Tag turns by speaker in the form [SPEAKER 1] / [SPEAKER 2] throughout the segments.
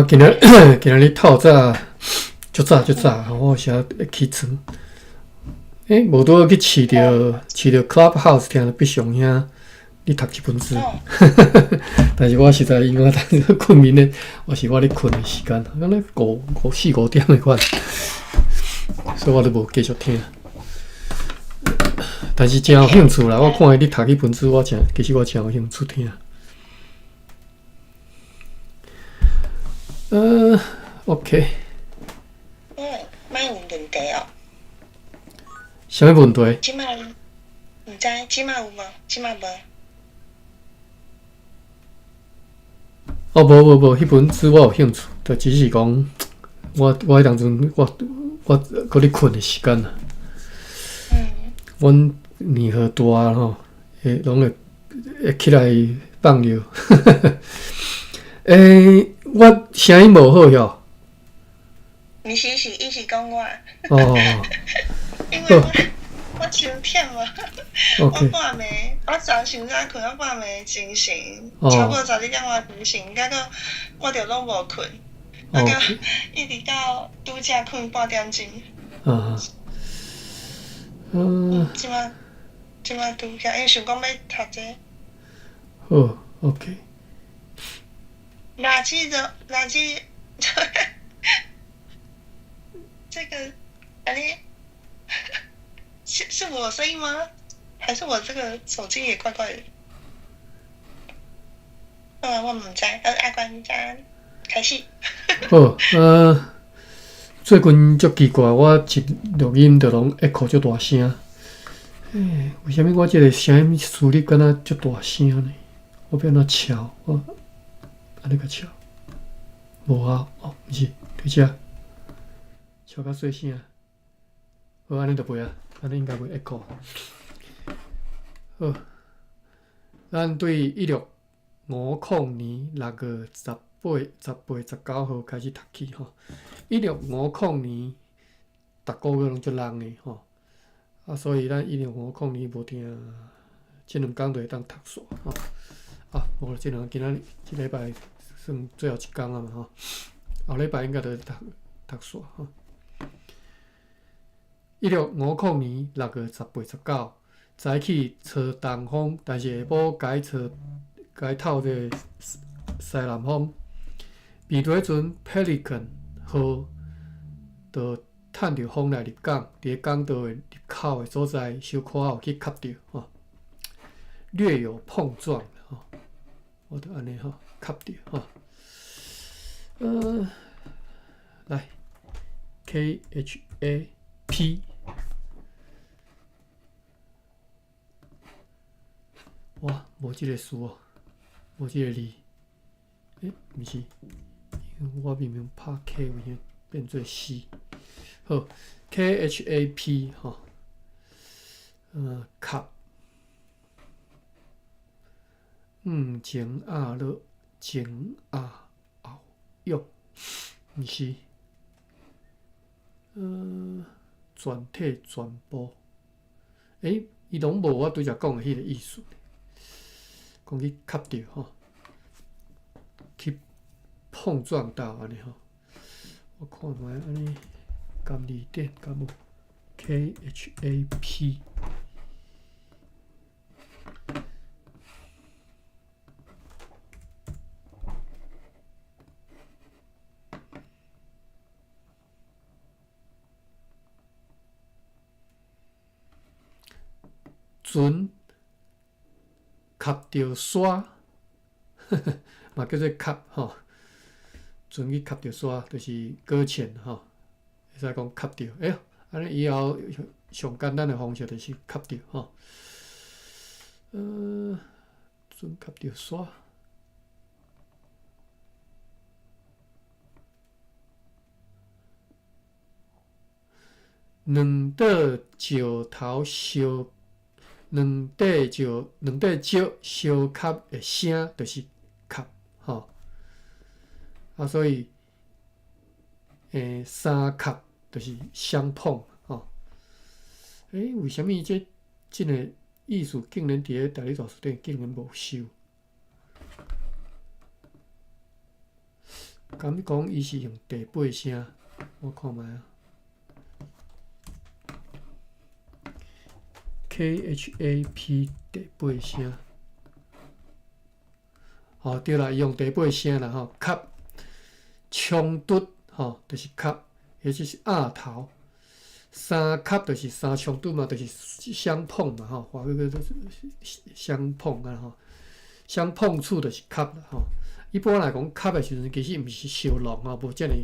[SPEAKER 1] 我今仔今仔日透早足早足早，我有时会起床。欸，無拄好去試著試著 Clubhouse 聽著必上兄咧讀這本書，但是我實在因為我睏眠的，我是我咧睏的時間，敢若五五四五點的款，所以我就無繼續聽。但是誠有興趣啦，我看伊咧讀彼本書，我誠其實我誠有興趣聽。OK。
[SPEAKER 2] 嗯，莫有問題哦。
[SPEAKER 1] 啥物問題？
[SPEAKER 2] 這擺毋知，這擺有無？這擺無。
[SPEAKER 1] 哦，無無無，彼本書我有興趣，就只是講我彼當陣我閣咧睏的時間啊。阮年歲大吼，會攏會會起來放尿。欸，我聲音無好喲。
[SPEAKER 2] 毋是，是伊是講我。
[SPEAKER 1] 哦。
[SPEAKER 2] 因為我我傷忝啊，我半暝我昨傷早睏，我半暝精神，差不多12點外精神，結果我就攏無睏，啊到一直到拄才睏半點鐘。
[SPEAKER 1] 啊。嗯。
[SPEAKER 2] 這擺這擺拄起來，因為想講欲讀這
[SPEAKER 1] 個。好，OK。
[SPEAKER 2] 垃圾的垃圾，這個，按呢，是我聲音嗎？還是我這個手機也怪怪的？嗯，我毋知，阿關咱開始。
[SPEAKER 1] 好，最近足奇怪，我一錄音就攏 echo 足大聲。欸，為啥物我這個聲音輸入敢若足大聲呢？我欲按怎調？我按呢共調，無啊，哦，毋是，佇遮，調較細聲。好，按呢就袂啊，按呢應該袂 echo。好，咱對1650年6月18、18、19號開始讀起吼。1650年，逐個月攏足冷的吼，啊，所以咱1650年無定，這兩工就會當讀煞吼。啊，無啦，這兩今仔日這禮拜算最後一工啊嘛吼，後禮拜應該就讀讀煞吼。1650年6月18、19，早起吹東風，但是下晡改吹改透這個西南風。面對彼陣 Pelican 號就趁著風來入港，佇個港道的入口的所在，小可有去磕著吼，略有碰撞吼，我就按呢吼，磕著吼。來 K H A P，哇，無這個詞哦，無這個字，欸，毋是，我明明拍 K，為啥變做 C？好，K H A P 吼，磕，前壓落，前壓後仰，毋是，全體全部，欸，伊攏無我拄才講的彼個意思，講去磕著吼，去碰撞到按呢吼，我看覓按呢，含字典敢有 K H A P。船磕著沙，嘛叫做磕吼。船去磕著沙，就是擱淺吼，會使講磕著。哎喲，按呢以後上簡單的方式就是磕著吼。船磕著沙。兩塊石頭相，兩塊石，兩塊石相磕的聲，就是磕吼。啊，所以，相磕就是相碰吼。欸，為啥物這個意思竟然佇咧台語大辭典竟然無收？敢講伊是用第八聲？我看覓啊。KHAP 第八聲。吼，對啦，伊用第八聲啦吼，磕衝突吼，就是磕，或者是鴨頭。三磕就是三衝突嘛，就是相碰嘛吼，華語叫做相碰啊吼，相碰觸就是磕啦吼。一般來講，磕的時陣其實毋是相挵吼，無遮爾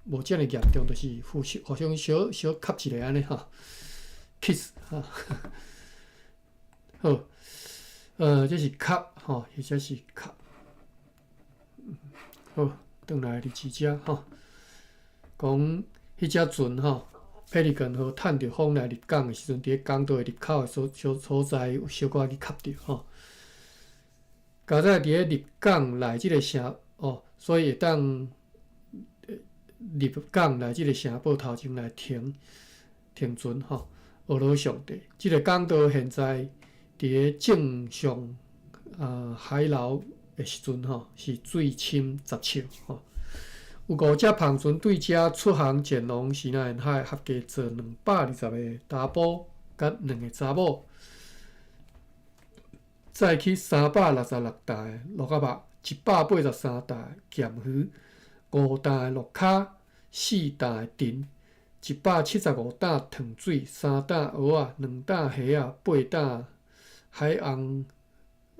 [SPEAKER 1] 無遮爾嚴重，就是互相互相小小磕一下按呢吼，kiss 吼。好，這是磕吼，或者是磕。好，轉來日誌遮吼，講彼隻船吼，Pelican 號趁著風來入港的時陣，佇咧港道的入口的所所所在有小可去磕著吼。佳哉佇咧入港來這個城哦，所以會當入港來這個城堡頭前來停停船吼。呵咾上帝，這個港道現在佇咧正上海流的時陣吼，是水深10尺吼。有五隻帆船對遮出航前往西南沿海，合計載220個查埔佮兩個查某，載去366擔的蘆仔肉，183擔的鹹魚，5擔的鹿跤，4擔的藤，175擔糖水，3擔蚵仔，2擔蝦仔，8擔海紅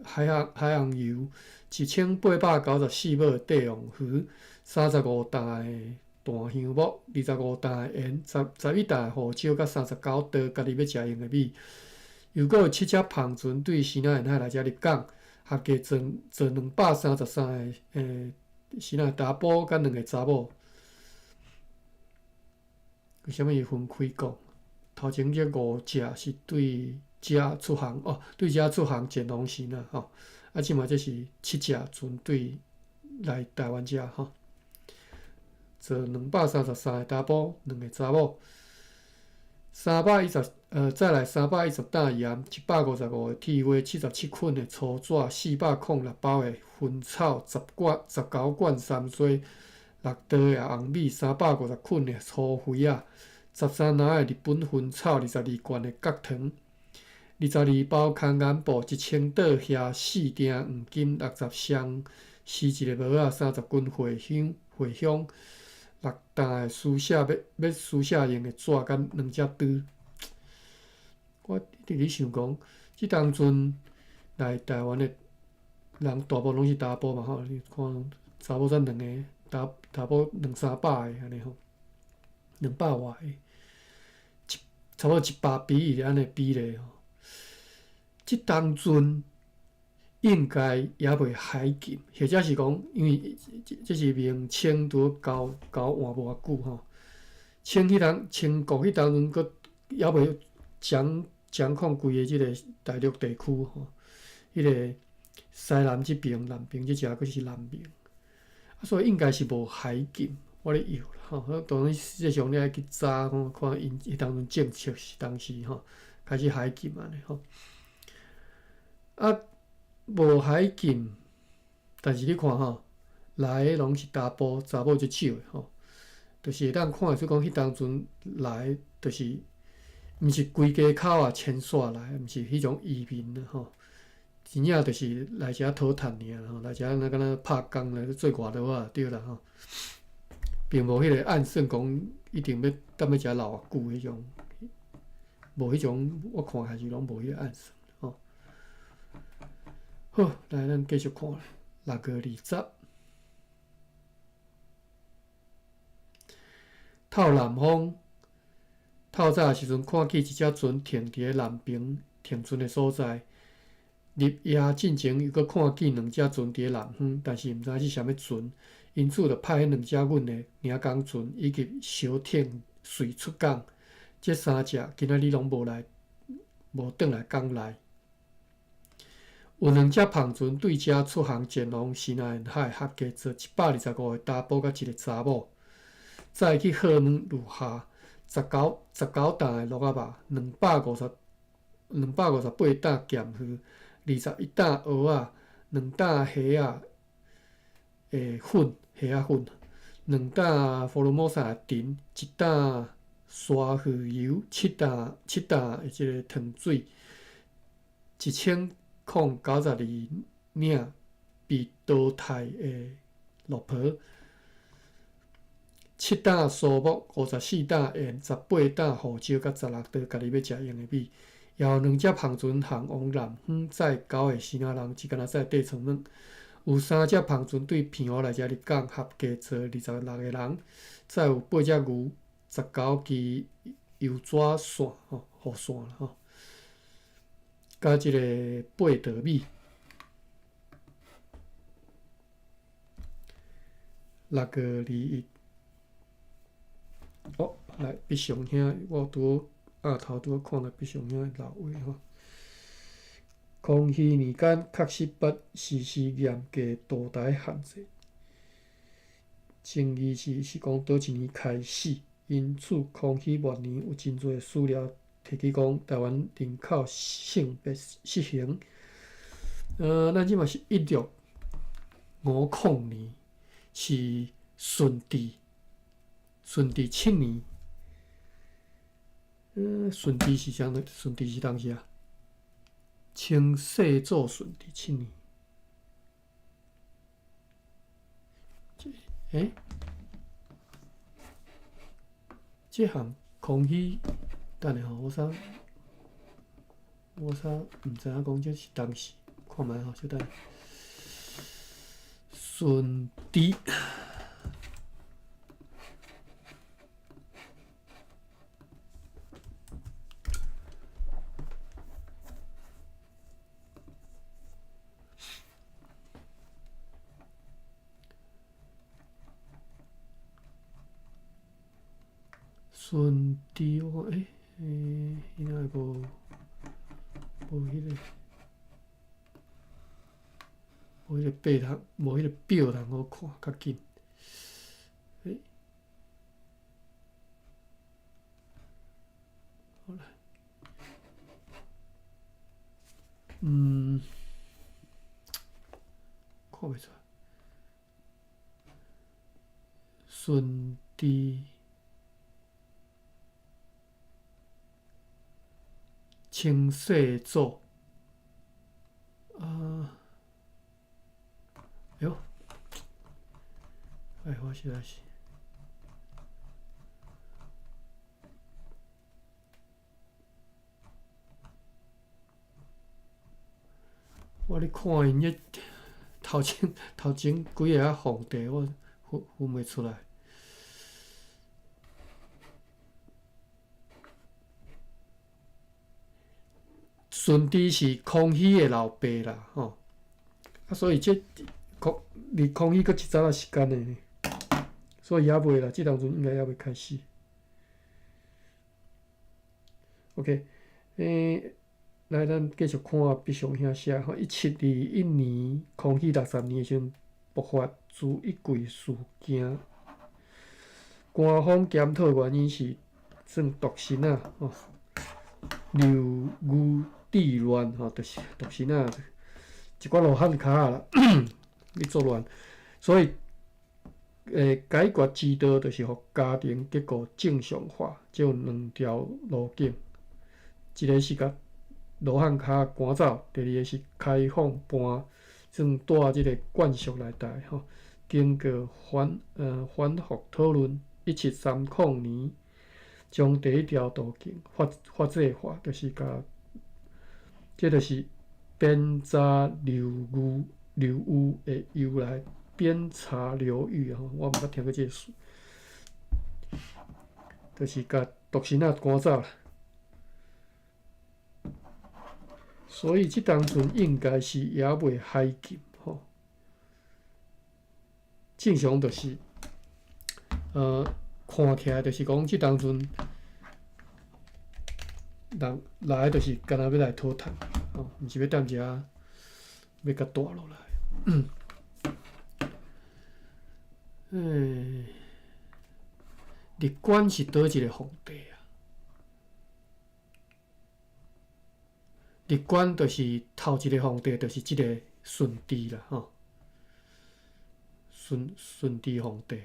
[SPEAKER 1] 海紅海紅油，1894尾帝王魚，35擔的大香木，25擔的鹽，十11擔的胡椒，佮39袋家己欲食用的米。又閣有七隻帆船對西南沿海來遮入港，合計載載233個西南查埔佮兩個查某。為啥物伊分開講？頭前這五隻是對遮出航哦，對遮出航前往西南吼，啊，這馬這是七隻船對來台灣遮吼，載233個查埔，兩個查某。310，再來310擔鹽，155個鐵鍋，77捆的粗紙，406包的薰草，10罐19罐三萜，6袋的紅米，350捆的粗肥仔，13籃的日本薰草，22罐的角糖，22包空眼布，1000袋蝦，4锭黃金，60箱絲質的帽仔，30斤茴香，茴香。6擔的書寫欲欲書寫用的紙，佮兩隻刀。我一直咧想講，這當陣來台灣的人大部分攏是查埔嘛吼，你看查某才兩个，查查埔兩三百個按呢吼，兩百外个，一差不多100比一按呢比例吼。這當陣應該猶未海禁，或者是講，因為這是明清拄交交換無偌久吼，清彼當清國彼當陣閣猶未掌掌控規个這個大陸地區吼，彼個西南這邊南邊這隻閣是南明，啊，所以應該是無海禁，我咧臆啦吼。當然實際上你愛去查看看𪜶彼當陣政策是當時吼開始海禁按呢吼，啊。無海禁，但是你看吼，來的攏是查埔，查某足少的吼，就是會當看會出講，彼當陣來，就是毋是規家口仔遷徙來，毋是彼種移民啦吼，真正就是來遮討趁爾吼，來遮若敢若拍工來做外勞仔對啦吼，並無彼個按算講一定欲踮咧遮留偌久彼種，無彼種，我看還是攏無彼個按算吼。好，來咱繼續看6月20，透南風，透早的時陣看見一隻船停佇咧南爿停船的所在。入夜進前又閣看見兩隻船佇咧南方，但是毋知是啥物船，因此就派彼兩隻阮的領港船以及小艇隨出港。這三隻今仔日攏無來，無轉來港內。有兩隻帆船對遮出航前往西南沿海，合計載125個查埔佮一個查某，載去賀門路下19擔的蘆仔肉，258擔鹹魚，21擔蚵仔，2擔蝦仔的粉，蝦仔粉，两担福尔摩沙的藤，一担沙鱼油，七担的这个糖水，1092领被淘汰的绿袍，七担苏木，54担盐，18担胡椒，佮16袋家己欲食用的米。也有两只帆船航往南方载九个生仔人，只干焦载块床软。有三只帆船对澎湖来遮入港，合计坐26个人。再有八只牛，19支油纸伞吼，雨伞啦吼，佮这个八袋米。6月21，哦，来必上兄，我拄好暗头拄好看著必上兄老话吼。康熙年间确实捌实施严格渡台限制，争议是讲佗一年开始，因此康熙末年有真济史料提起讲台湾人口性别失衡。咱这嘛是1650年，是顺治七年。顺治是啥？顺治是当时啊？清世祖顺治七年。这项康熙，等下吼，我啥毋知影讲这是当时，看觅吼，小等下。顺治。顺治，我讲，伊哪会无彼个表通，无彼个表通好看，较紧。好啦，看袂出来。顺治。清世祖，啊，哎哟，哎，我实在是，我咧看𪜶彼头前几个皇帝，我分袂出来。顺治是康熙的老爸啦，吼，啊，所以这离康熙阁一早仔时间的呢，所以犹未啦，这当阵应该犹未开始。OK，来咱继续看必上兄写吼，1721年，康熙60年的时阵，爆发朱一贵事件，官方检讨原因是算独身仔吼，刘裕治乱吼，就是独身仔，一寡罗汉跤啦，咧作乱，所以，解决之道就是予家庭结构正常化，这有两条路径，一个是共罗汉跤赶走，第二个是开放搬，算住这个惯俗内底吼。经过反复讨论，1730年将第一条途径法制化，就是共。这就是边查流域的由来，边查流域吼，我毋捌听过这个词，就是共独身仔赶走啦。所以这当阵应该是犹未海禁吼。正常就是，看起来就是讲这当阵。人来就是干焦欲来讨趁，吼，毋是欲踮遮欲共带落来。日官是佗一个皇帝啊？日官就是头一个皇帝，就是这个顺治啦，吼。顺治皇帝，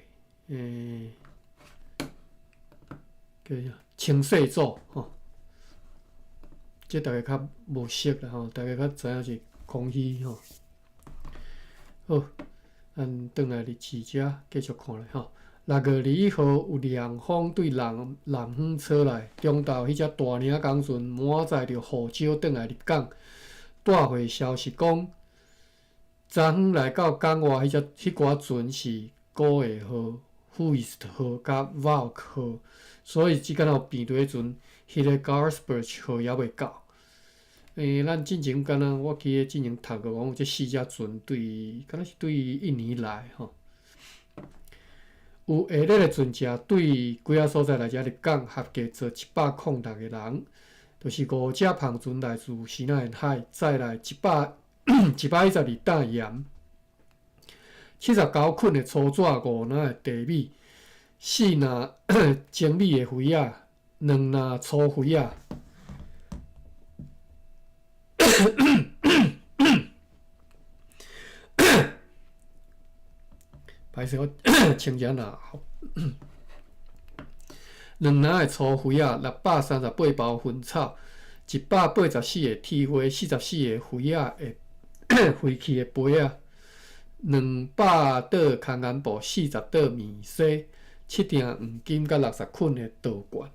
[SPEAKER 1] 叫啥？清世祖吼，這大家較無熟啦吼，大家較知影是康熙吼。好，咱轉來日誌遮繼續看咧吼。6月21號有涼風對南南方吹來，中晝彼隻大領港船滿載著胡椒轉來入港，帶回消息講，昨昏來到港外彼隻彼寡船是古下號、富伊斯特號佮瓦克號，所以這敢若有變佇船，彼个 Garsberg 號猶未到。咱進前敢若我記得進前讀過講有這四隻船對，敢若是對印尼來吼。有下熱的船隻對幾仔所在來遮入港，合計坐106個人，就是五隻帆船來自西南沿海，載來112擔鹽，79捆的粗紙，5籃的茶米，4籃精米的肥仔，2籃粗肥仔。歹勢，我清一下喉。兩籃的粗肥仔，638包薰草，184個鐵花，44個肥仔的肥氣的杯仔，200桌空間布，40桌麵紗，7鈿黃金佮60捆的稻罐。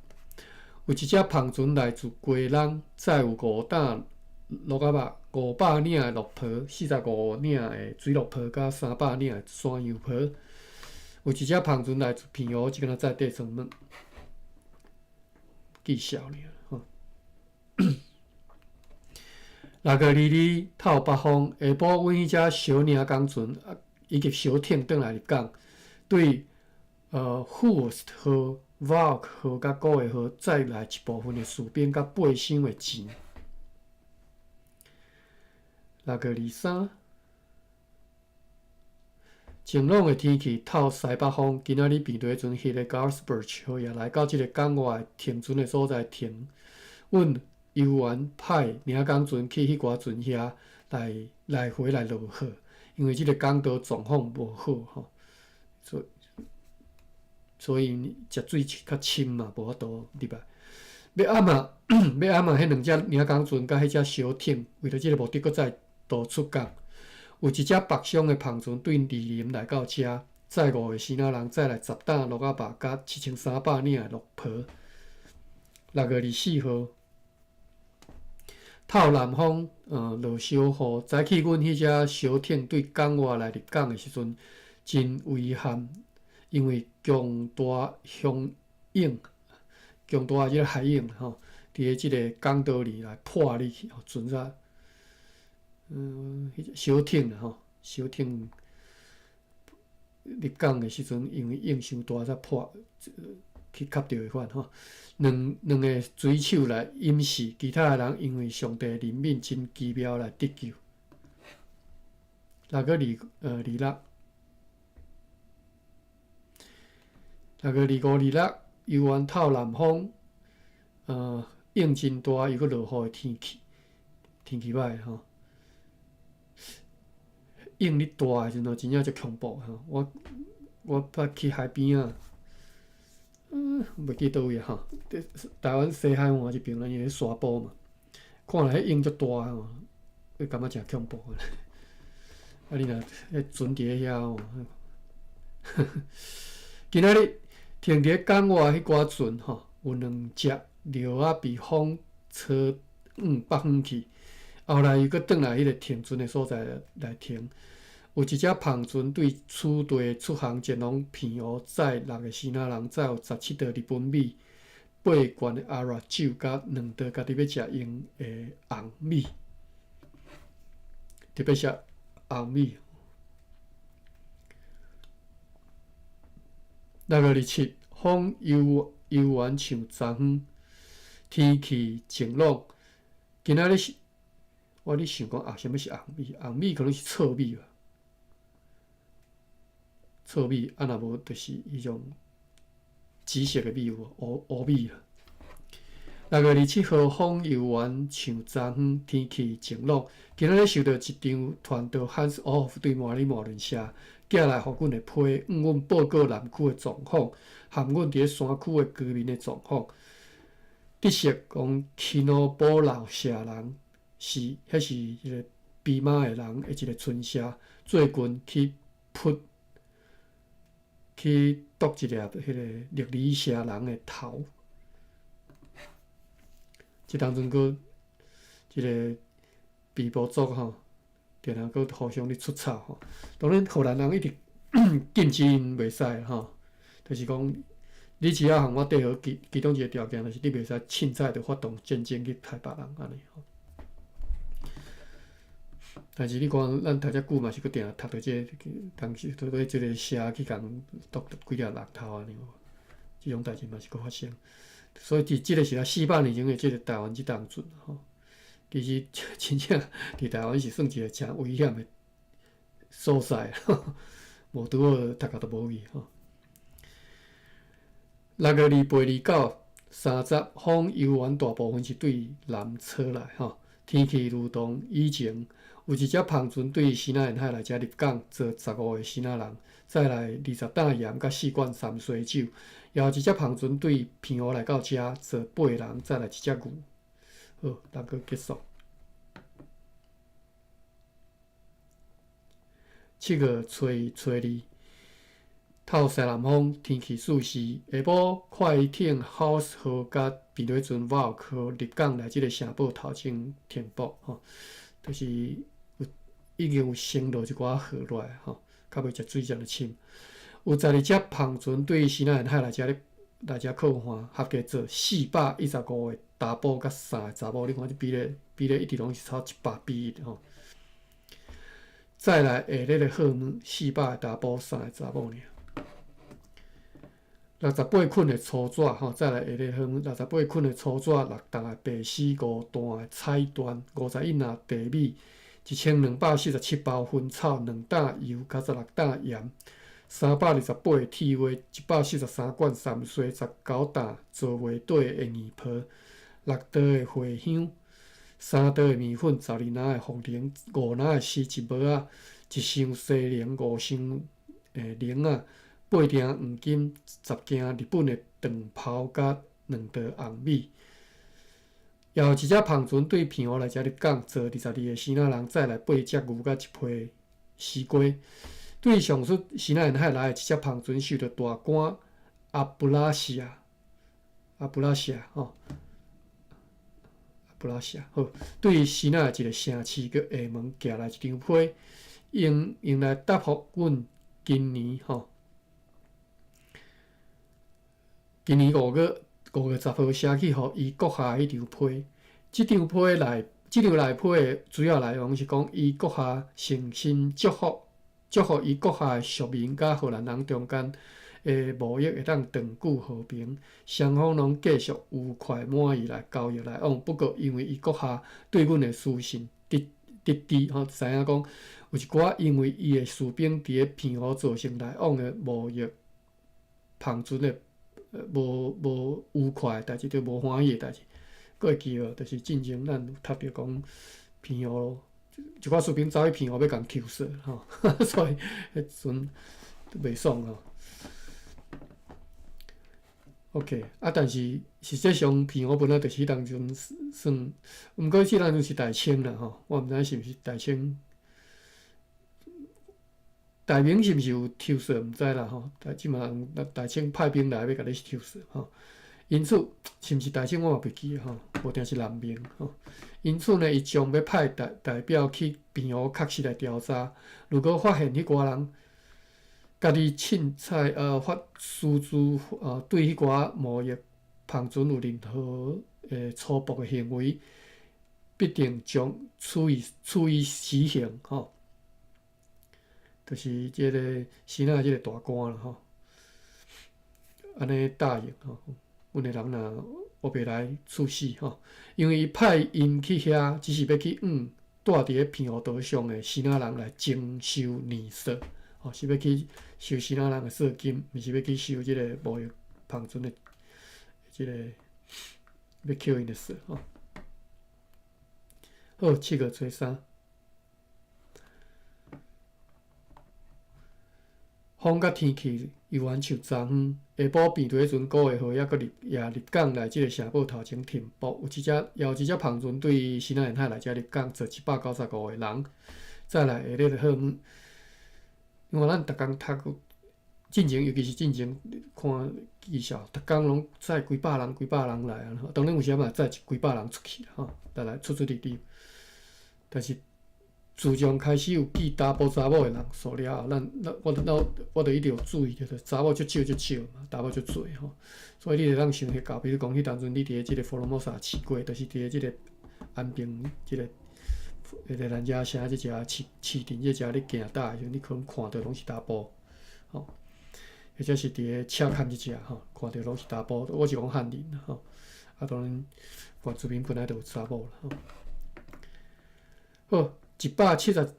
[SPEAKER 1] 有一隻帆船來自基隆，載有5擔鹿仔肉、500領的鹿皮、45領的水鹿皮，佮300領的山羊皮。有一隻帆船來自澎湖，這敢若載地床物，記笑爾吼。6月22透北風，下晡阮彼隻小領港船以及小艇轉來入港，對富斯號、瓦克號佮古下號載來一部分的士兵佮8箱的錢。6月23，晴朗的天氣，透西北風。今仔日平地船彼个 Garsberg 號也來到這个港外停船的所在停。阮游員派領港船去彼寡船遐來來回來落雨，因為這个港道狀況無好吼，所以食水較深嘛，無法度入來。欲暗啊，欲暗啊，彼兩隻領港船佮彼隻小艇，為著這个目的，閣再度出港。有一隻北上的帆船對二林來到遮，載5個支那人，載來10擔鹿仔肉佮7300領的鹿皮。6月24號，透南風，落小雨。早起阮彼隻小艇對港外來入港的時陣，真遺憾，因為強大湧湧，強大這个海湧吼，佇咧這个港道裡來破入去，船仔。彼隻小艇啦吼，小艇入港的時陣，因為湧傷大才破，去磕著的款吼。兩個水手來淹死，其他的人因為上帝憐憫真奇妙來得救。6月26，6月25、26，游完透南風，湧真大，又閣落雨的天氣，天氣歹吼。湧咧大的時陣，真正足恐怖吼！我捌去海邊仔，袂記佗位吼，台灣西海岸這邊，因為沙坡嘛，看來彼湧足大吼，會感覺誠恐怖。啊，你若彼船佇咧遐吼，今仔日停佇咧港外彼寡船吼，有兩隻料仔被風吹往北方去。後來伊閣轉來彼个停船的所在來停，有一隻帆船對此地出航前往澎湖，載6個支那人，載有17袋日本米、8罐的阿拉酒，佮2袋家己欲食用的紅米，特別是紅米。6月27，風悠悠遠像昨昏，天氣晴朗。今仔日是。我咧想講啊，啥物是紅米？紅米可能是糙米吧。糙米啊，若無就是彼種紫色的米有無？烏烏米啦。6月27號，風猶原像昨昏，天氣晴朗。今仔日受到一張傳到 Hans Off 對馬里馬倫社寄來予阮的批，向阮報告南區的狀況，含阮佇咧山區的居民的狀況。得悉講奇諾波老舍人是，彼是一个比馬的人的一个村社，最近去噗去剁一粒彼个力里舍人的頭。這當陣閣這个比部族吼，定定閣互相咧出草吼。當然，荷蘭人一直禁止𪜶袂使吼，就是講你只要和我締好其其中一个條件，就是你袂使凊彩就發動戰爭去害別人按呢吼。但是你看，咱讀遮久嘛是閣定讀著這个當時拄著這个社去共剁幾粒人頭按呢無？這種代誌嘛是閣發生。所以佇這个時代，400年前的這个台灣這當陣吼，其實真正佇台灣是算一个誠危險的所在，無拄好讀甲都無去吼。6月28、29、30，風猶原大部分是對南吹來吼，天氣如同以前，有一隻帆船對西南沿海來遮入港，載15個支那人，載來20擔鹽佮四罐三水酒。也有一隻帆船對澎湖來到遮，載八人，載來一隻牛。好，咱閣結束。7月初一、初二，透西南風，天氣舒適。下晡快艇 House 號佮避雷船 Valk 號入港來這个城堡頭前停泊吼，就是有已經有先落一寡雨落來吼，較袂食水遮爾深。有12隻帆船對西南沿海來遮咧來遮靠岸，合計載415個查埔佮三个查某，你看這比例比例一直攏是超100比1吼。再來下日的貨物，400個查埔，三个查某爾。68捆的粗紙吼，再來下日貨物，68捆的粗紙，六擔的白絲，五段的彩緞，51籃茶米，1247包薰草，兩擔油，佮16擔鹽，328个鐵鍋，143罐三水，19擔做袂底的硬皮，六袋的茴香，三袋的麵粉，12籃的茯苓，五籃的絲質帽仔，一箱西檸，五箱檸仔，八鈿黃金，十件日本的長袍佮兩袋紅米。也有一隻帆船對澎湖來遮入港，載22個支那人，載來八隻牛佮一批絲瓜。對上述西南沿海來的一隻帆船受著大官阿布拉西亞，阿布拉西亞吼，阿布拉西亞好，對支那的一个城市叫廈門寄來一張批，用用來答覆阮今年吼，今年5月5月10號寫去予伊閣下彼張批，這張批內，這張內批的主要內容是講伊閣下誠心祝福。祝福伊閣下的屬民佮荷蘭人中間的貿易會當長久和平，雙方攏繼續愉快滿意來交易來往。不過，因為伊閣下對阮的書信得得知吼，知影講有一寡因為伊的士兵佇咧澎湖造成來往的貿易帆船的無無愉快的代誌，就無歡喜的代誌。閣會記無？就是進前咱有讀著講澎湖。一寡士兵走去澎湖欲共抽稅吼，所以彼陣袂爽吼。OK，啊，但是實際上澎湖本來就是彼當陣算，毋過彼當陣是大清啦吼，我毋知是毋是大清，大明是毋是有抽稅毋知啦吼。但這馬大清派兵來欲共你抽稅吼。因此，是毋是大清我嘛袂記吼，無定是南明吼。因此呢，伊將欲派代代表去澎湖確實來調查。如果發現彼寡人家己凊彩發私自對彼寡貿易帆船有任何粗暴的行為，必定將處以處以死刑吼。就是這个支那這个大官啦吼，按呢答應吼。阮的人若烏白來處死吼，因為伊派𪜶去遐，只是欲去向住佇咧澎湖島上的支那人來徵收年稅，吼，是欲去收支那人的稅金，毋是欲去收這个貿易帆船的這个欲扣𪜶的稅吼。好，7月初三。風佮天氣猶原像昨昏下晡病佇彼陣，古的號猶閣入也入港來這个城堡頭前停泊。有一隻，也有一隻帆船對西南沿海來遮入港，載195個人。再來下日好遠，因為咱逐工讀進前，尤其是進前看績效，逐工攏載幾百人、幾百人來啊。當然有時嘛載幾百人出去吼，來來出出入入。但是自從開始有記查埔查某的人數了後，咱咱我我我就一直有注意，就是查某足少足少嘛，查某足濟吼。所以你會當想彼到，比如講彼當陣你佇咧這个福爾摩沙市過，就是佇咧這个安平這个彼个咱遮城這只市市鎮這只咧行搭的時陣，你可能看著攏是查埔吼，或者是佇咧赤崁這只吼，看著攏是查埔。我是講漢人吼，啊當然原住民本來就有查某啦吼。好，170，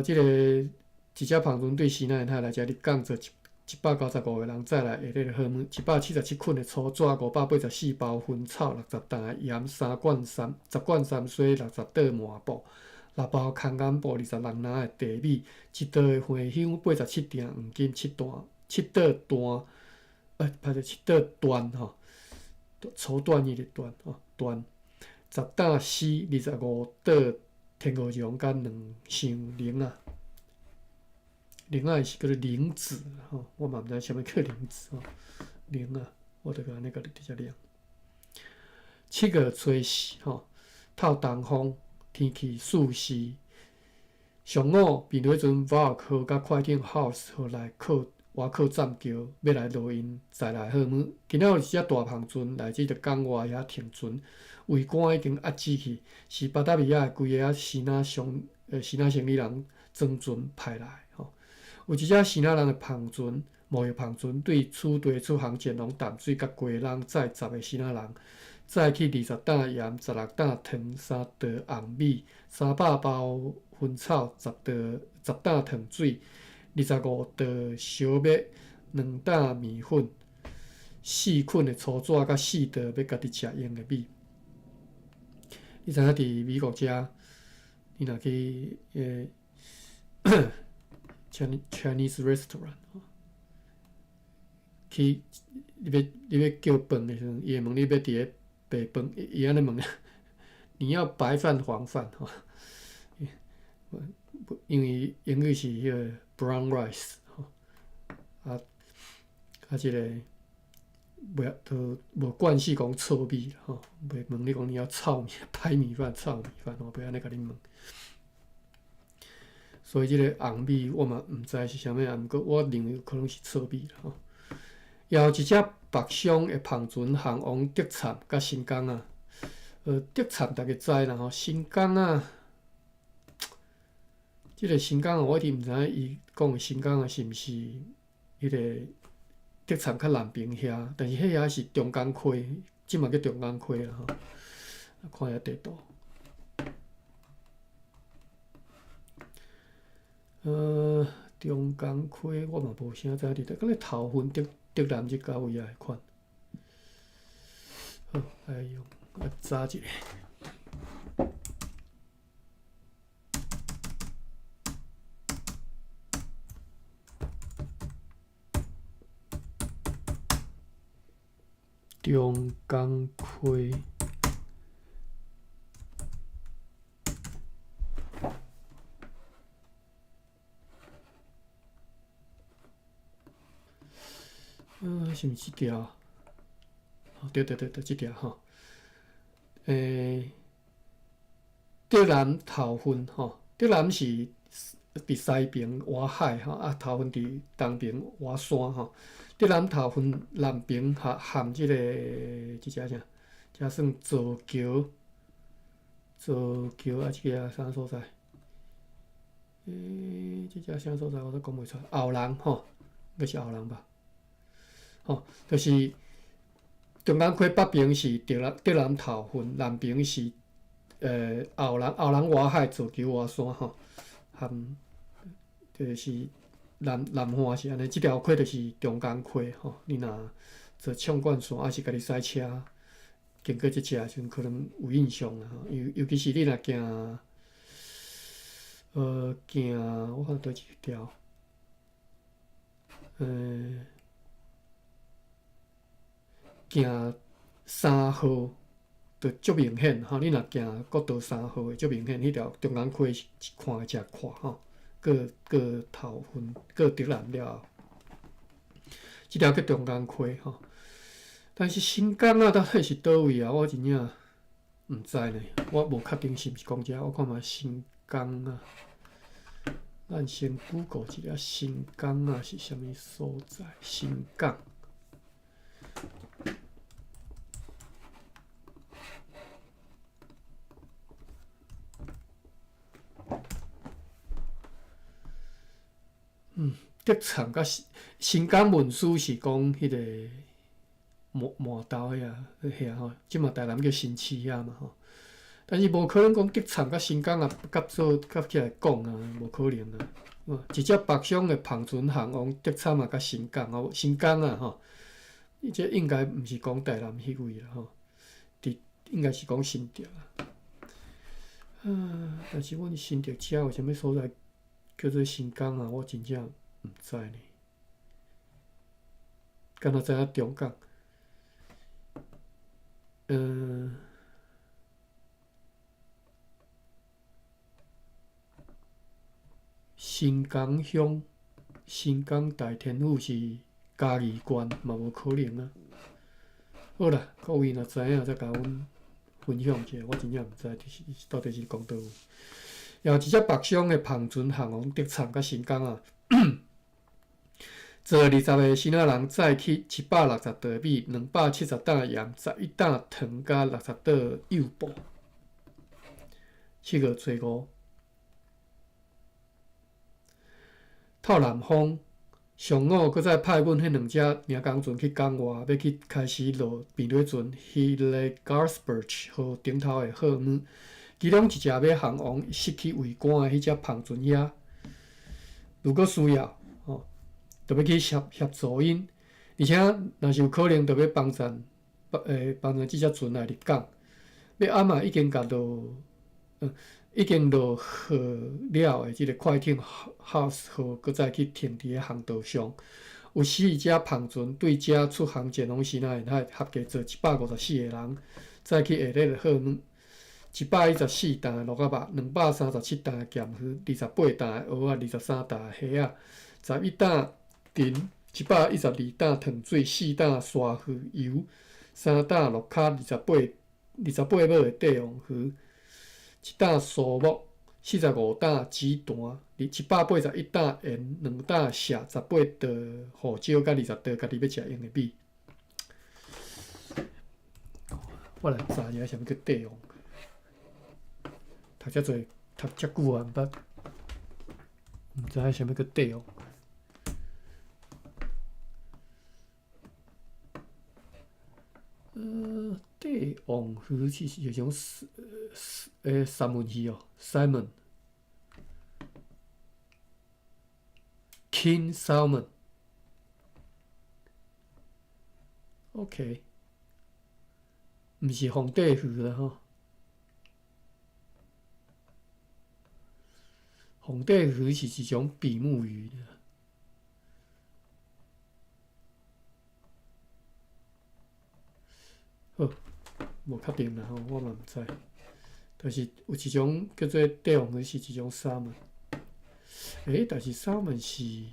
[SPEAKER 1] 這个一隻帆船對西南沿海來遮入港，載195個人，再來下日好問，177捆的粗紙，584包薰草，60擔的鹽，3罐三10罐三水，60袋麻布，6包空干布，26籃的茶米，1袋的花香，87鈿黃金，7段7袋緞，歹勢7袋緞吼，綢緞伊的緞吼，緞，10擔絲，25袋天鵝絨，佮2箱菱仔，菱仔是叫做菱子吼，我嘛毋知啥物叫菱子吼，菱仔，我就共按呢共你直接念。7月初四吼，透東風，天氣四時，上午面對彼陣 Valk 號佮快艇 House 號來靠外靠棧橋，欲來落𪜶載來好物。今仔有一隻大帆船來這個港外遐停船，桅杆已經壓死去，是巴達維亞的規个仔支那商支那生理人裝船派來吼。有一隻支那人的帆船，貿易帆船對此地出航前往淡水佮基隆載10個支那人，載去20擔鹽、16擔糖、3袋紅米、300包薰草、10袋10擔糖水、25袋燒麥、2擔麵粉、4捆的粗紙，佮4袋欲家己食用的米。你知影佇美國遮，你若去Chinese restaurant 去，你欲叫飯的時陣，伊會問你欲佇咧白飯，伊按呢問，你要白飯黃飯吼？因為英語是彼個 brown rice 吼，啊啊，這個袂都無慣勢講糙米吼，袂問你講你要糙米、白米飯、糙米飯吼，袂按呢共你問。所以這个紅米我嘛毋知是啥物啊，毋過我認為可能是糙米啦吼。也有一隻北上的帆船航往竹杉佮新港啊，竹杉逐家知啦吼，新港啊，這个新港啊，我一直毋知影伊講的新港啊是毋是彼个竹杉較南邊遐，但是彼遐是中港溪，這嘛叫中港溪啦吼。看下地圖。中港溪我嘛無啥知佇佗，敢若頭份竹竹南這到位啊款。好，來用來查一下。中港溪。是毋是這條？對對對對，這條吼。竹南頭份吼，竹南是佇西爿外海吼，啊頭份佇東爿外山吼。竹南頭份南爿含含這个這隻啥？這算造橋，造橋啊，這个啥所在？這隻啥所在？我都講袂出來。後人吼，應該是後人吧？吼，就是中港溪北爿是竹南竹南頭份，南爿是後人後人外海造橋外山吼，含就是南南岸是按呢，這條溪就是中港溪吼。你若坐縱貫線，抑是家己駛車經過這隻時陣，可能有印象啦吼。尤其是你若行，行我看佗一條，行三號就足明顯吼，你若行國道三號會足明顯，彼條中港溪是看會誠闊吼，過過頭份過竹南了後，這條叫中港溪吼。但是新港仔到底是佗位啊？我真正毋知呢，我無確定是毋是講這，我看覓新港仔。咱先 Google 一下新港仔是啥物所在？新港。德产佮新港文书是講彼个麻麻豆遐遐吼，這馬台南叫新市遐嘛吼。但是無可能講德產佮新港啊，合做合起來講啊，無可能啊。一隻北上的帆船航往德產啊，佮新港哦，新港啊吼，伊這應該毋是講台南彼位啦吼，佇應該是講新竹啊。啊，但是阮新竹遮有啥物所在叫做新港啊？我真正毋知呢。敢若知影中港，新港鄉、新港大天府是嘉義縣，嘛無可能啊。好啦，各位若知影，再共阮分享一下，我真正毋知就是到底是講佗位。有一隻北上的帆船航往德產佮新港啊，坐20個新仔人載去160袋米、270擔鹽、11擔糖佮60袋幼布。7月初五。透南風，上午閣再派阮彼兩隻領工船去港外，欲去開始落平底船 Hillegarsburg 號頂頭的貨物，其中一隻欲航往失去桅杆的彼隻帆船遐，如果需要，吼，就欲去協協助𪜶，而且若是有可能，就欲幫贊，幫贊這隻船來入港。欲暗嘛已經共落，已經落雨了的這个快艇 House 號，閣再去停佇咧航道上，有四隻帆船對遮出航前往西南沿海，合計坐154個人，載去下列的貨物：114擔的蘆仔肉，237擔的鹹魚，28擔的蚵仔，23擔的蝦仔，11擔陳，112擔糖水，4擔沙魚油，3擔綠跤，28尾的帝王魚。1擔蘇木，45擔紫檀，181擔鹽，2擔錫，18袋胡椒，佮20袋家己欲食用的米。我來查一下啥物叫帝王。讀遮濟，讀遮久啊，毋捌，毋知影啥物叫帝王。帝王魚是一種三文魚哦，salmon，king salmon，OK，毋是皇帝魚啦吼，皇帝魚是一種比目魚。好，無確定啦吼，我嘛毋知。但是有一種叫做帝王魚，是一種 salmon。但是 salmon 是，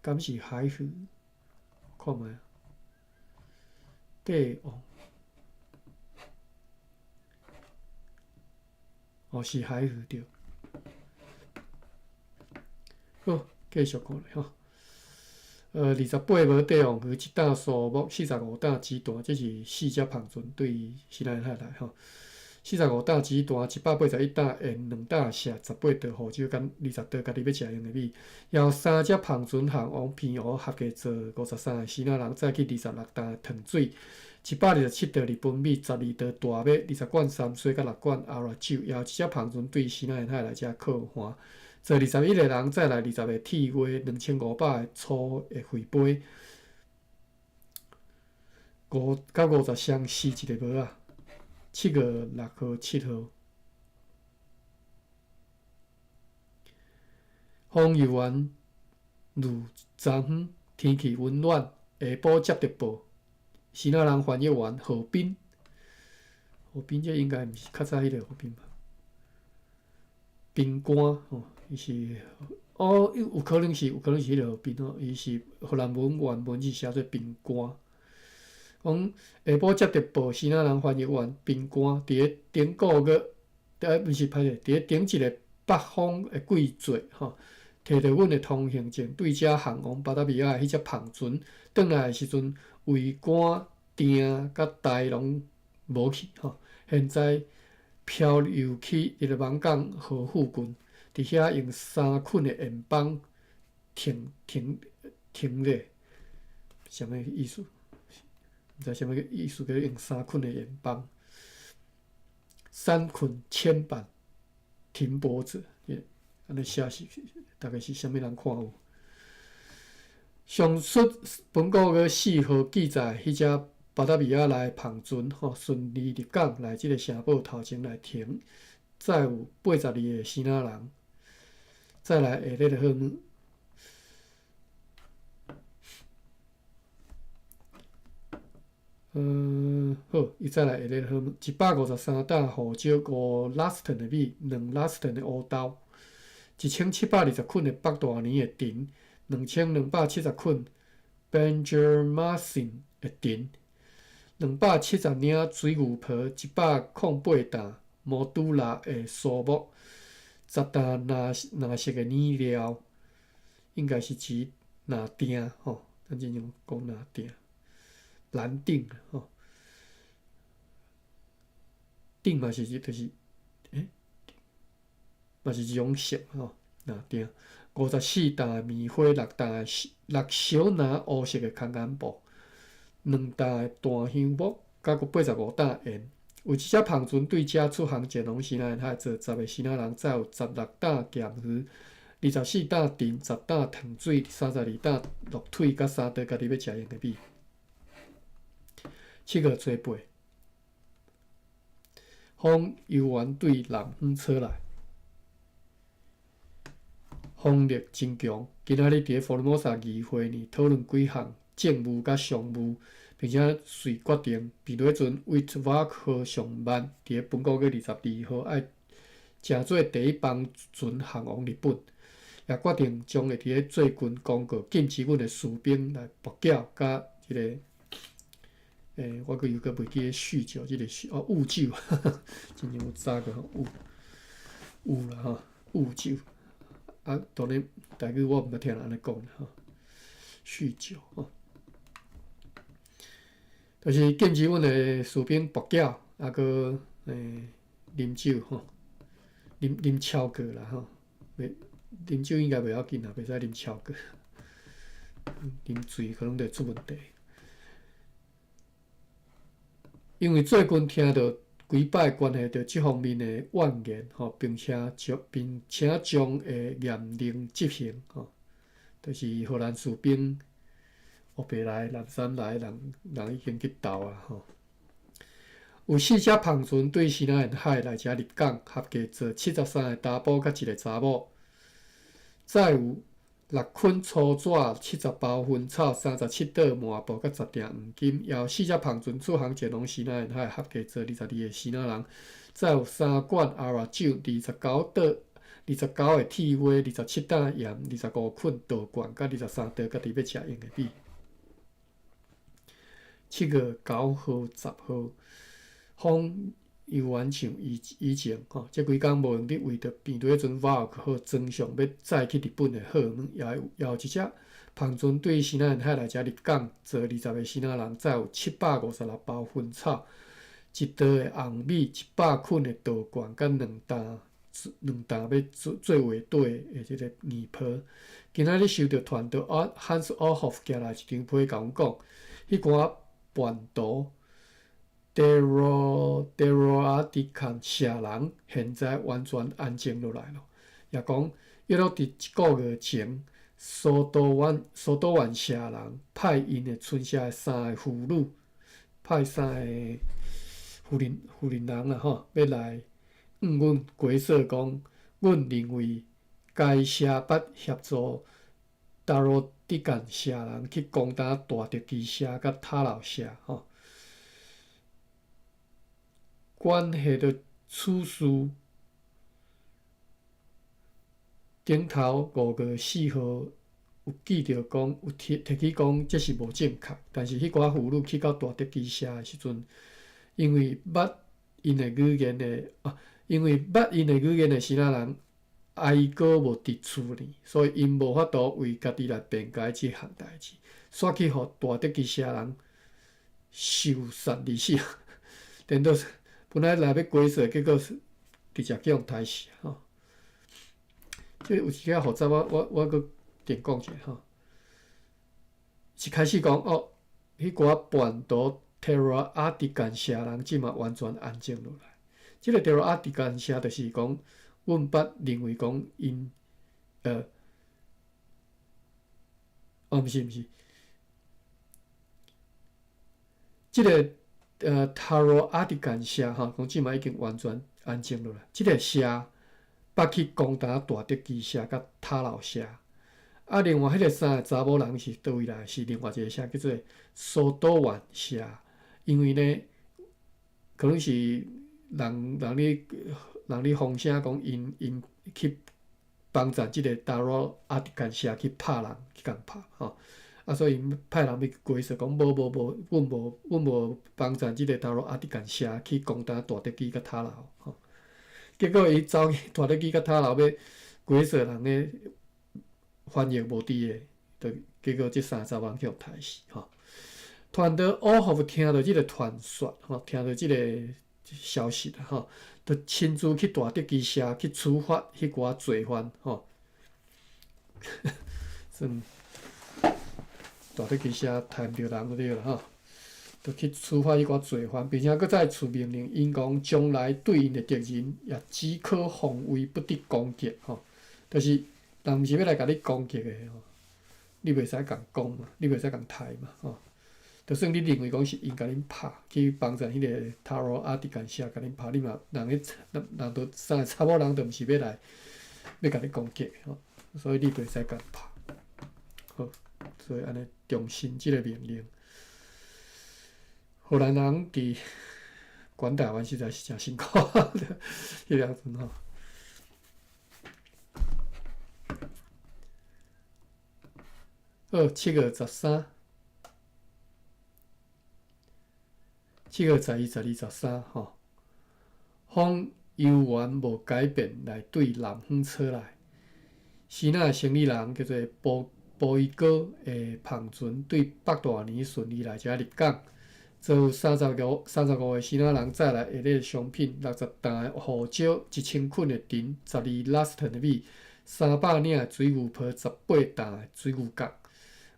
[SPEAKER 1] 敢是海魚？看覓啊？帝王，哦，是海魚對。好，繼續看咧吼。28尾帝王魚，一擔蘇木，45擔紫檀，這是四隻帆船對西南海來吼。45擔紫檀，181擔鹽，2擔錫，18袋胡椒，佮20袋家己欲食用的米。然後三隻帆船航往澎湖，合計坐53個新仔人，載去26擔的糖水，127袋日本米，12袋大麥，20罐三水，佮6罐紅辣酒。然後一隻帆船對西南海來遮靠岸。坐21個人，載來20個鐵鍋，2500個粗的廢杯，5佮50箱四一个帽仔。7月6號、7號，方游丸如昨昏天氣溫暖，下晡接著報，支那人翻譯員何斌，何斌這應該毋是較早彼个何斌吧？賓官吼，伊是哦，有可能是彼个何斌吼，伊是荷蘭文原文是寫做賓官。講下晡接著報，支那人翻譯員賓官佇咧頂個月，毋是歹勢，佇咧頂一个北方的季節吼，提著阮的通行證對遮航往巴達維亞的彼隻帆船，轉來的時陣，桅杆、釘佮台攏無去吼，現在漂流去一个網港河附近，佇遐用三捆的鹽枋停停停咧，啥物意思？毋知啥物意思？叫用三捆的鹽枋，三捆鉛板停泊著，按呢寫是大概是啥物人看有？上述本個月4號記載，彼隻巴達維亞來帆船吼順利入港來這个城堡頭前來停，載有82个支那人，再來下列的號碼。好，伊再來下列號碼，153擔胡椒，五拉斯頓的米，兩拉斯頓的烏豆，1720捆的北大年的藤，2270捆 Banjarmasin 的藤，270領水牛皮，108擔摩都拉的蘇木，10擔藍色的染料，應該是指藍靛吼，咱這樣講藍靛。藍靛吼，靛嘛是就是，嘛是一種色吼，藍靛。54擔棉花，6擔六小籃烏色的空間布，2擔檀香木，佮閣85擔鹽。有一隻帆船對遮出航前往西南海，坐10个支那人，載有16擔鹹魚、24擔藤、10擔糖水、32擔鹿腿，佮3袋家己欲食用的米。7月初八，風猶原對南方吹來，風力真強。今仔日佇咧福爾摩沙議會呢討論幾項政務佮商務，並且遂決定，比如陣威特瓦克號上慢，佇咧本個月22號愛乘做第一班船航往日本，也決定將會佇咧最近公告禁止阮的士兵來跋筊佮這个。我閣又閣袂記得酗酒，這个哦，誤酒，真正有早個吼，誤誤啦吼，誤酒。啊，當然，台語我毋捌聽人按呢講吼，酗酒吼，就是禁止阮的士兵跋筊，啊，閣啉酒吼，啉超過啦吼，袂啉酒應該袂要緊啦，袂使啉超過，啉醉可能就會出問題。因為最近聽著幾擺關係著這方面的怨言吼，並且將會嚴令執行吼，就是荷蘭士兵烏白來、南山來人，人已經去鬥啊吼。有四隻帆船對西南海來遮入港，合計坐73个查埔佮一个查某，載有6捆粗紙、70包薰草、37袋麻布佮10鋛黃金。也有四隻帆船出航前往西南海，合計坐22个支那人，載有三罐阿拉酒、29袋、29个鐵鍋、27擔鹽、25捆稻罐佮23袋家己欲食用的米。7月9號、10號，風猶原像以前吼，這幾工無閒得為著病毒彼陣瓦爾克號裝上欲載去日本的貨物，也有一隻帆船對西南海來遮入港，坐20个支那人，載有756包薰草、1袋的紅米、100捆的稻罐，佮2擔欲做畫底的這个硬皮。今仔日收著傳到漢斯奧霍夫寄來一張批，共阮講，彼寡叛徒。德羅阿迪坎社人現在完全安靜落來咯。也講，約莫佇一个月前，蘇多灣社人派𪜶的村社的三个婦女，派三个婦人人啦吼，欲來向阮解說講，阮認為該社捌協助达罗迪干社人去攻打大德基社佮塔老社吼。关系著此事，顶头5月4号有记著讲，有提提起讲，這是無正確。但是彼寡婦女去到大德基社的時陣，因為捌𪜶的語言的啊，因為捌𪜶的語言的支那人哀歌無佇厝裡，所以𪜶無法度為家己來辯解這項代誌，煞去予大德基社人受殺而死。顛倒本來來欲歸順，結果直接去予刣死吼。這有一寡複雜，我閣定講一下吼。一開始講哦，彼寡叛徒提羅阿迪干社人這馬完全安靜落來。這個提羅阿迪干社就是講，阮捌認為講𪜶，哦，毋是毋是，這個塔羅阿迪干社吼，講這馬已經完全安靜落來。這個社捌去攻打大德基社佮塔老社。啊，另外彼個三个查某人是佗位來？是另外一個社叫做蘇多丸社。因為呢，可能是人咧風聲講，𪜶去幫贊這個達羅阿迪干社去拍人，去共拍吼。啊，所以派人欲去解釋講，無無無，阮無幫贊這個達羅阿迪干社去攻打大德基佮塔樓吼。結果伊走去大德基佮塔樓欲解釋人咧翻譯無佇個，就結果這三個查某人去予刣死吼。傳到烏福聽著這個傳說吼，聽著這個消息吼，就親自去大德基社去處罰彼寡罪犯吼。算大德基社刣毋著人就對啦吼，就去處罰彼寡罪犯，並且閣再賜命令𪜶講，將來對𪜶的敵人也只可防衛，不得攻擊吼。就是人毋是欲來共你攻擊的吼，你袂使共攻嘛，你袂使共刣嘛吼。就算你認為講是𪜶共恁拍，去幫贊彼個塔羅阿迪干社共恁拍，你嘛人咧人都三個查某人都毋是欲來欲共你攻擊吼，所以你袂使共拍。好，所以按呢重申這個命令。荷蘭人佇管台灣實在是誠辛苦，彼個陣吼。好，7月13。7月11、12、13吼，風猶原無改變來對南方吹來。支那生意人叫做波伊哥的帆船對北大年順利來遮入港，載有35個支那人載來的商品，60擔的胡椒，1000捆的藤，12拉斯頓的米，300領的水牛皮，18擔的水牛角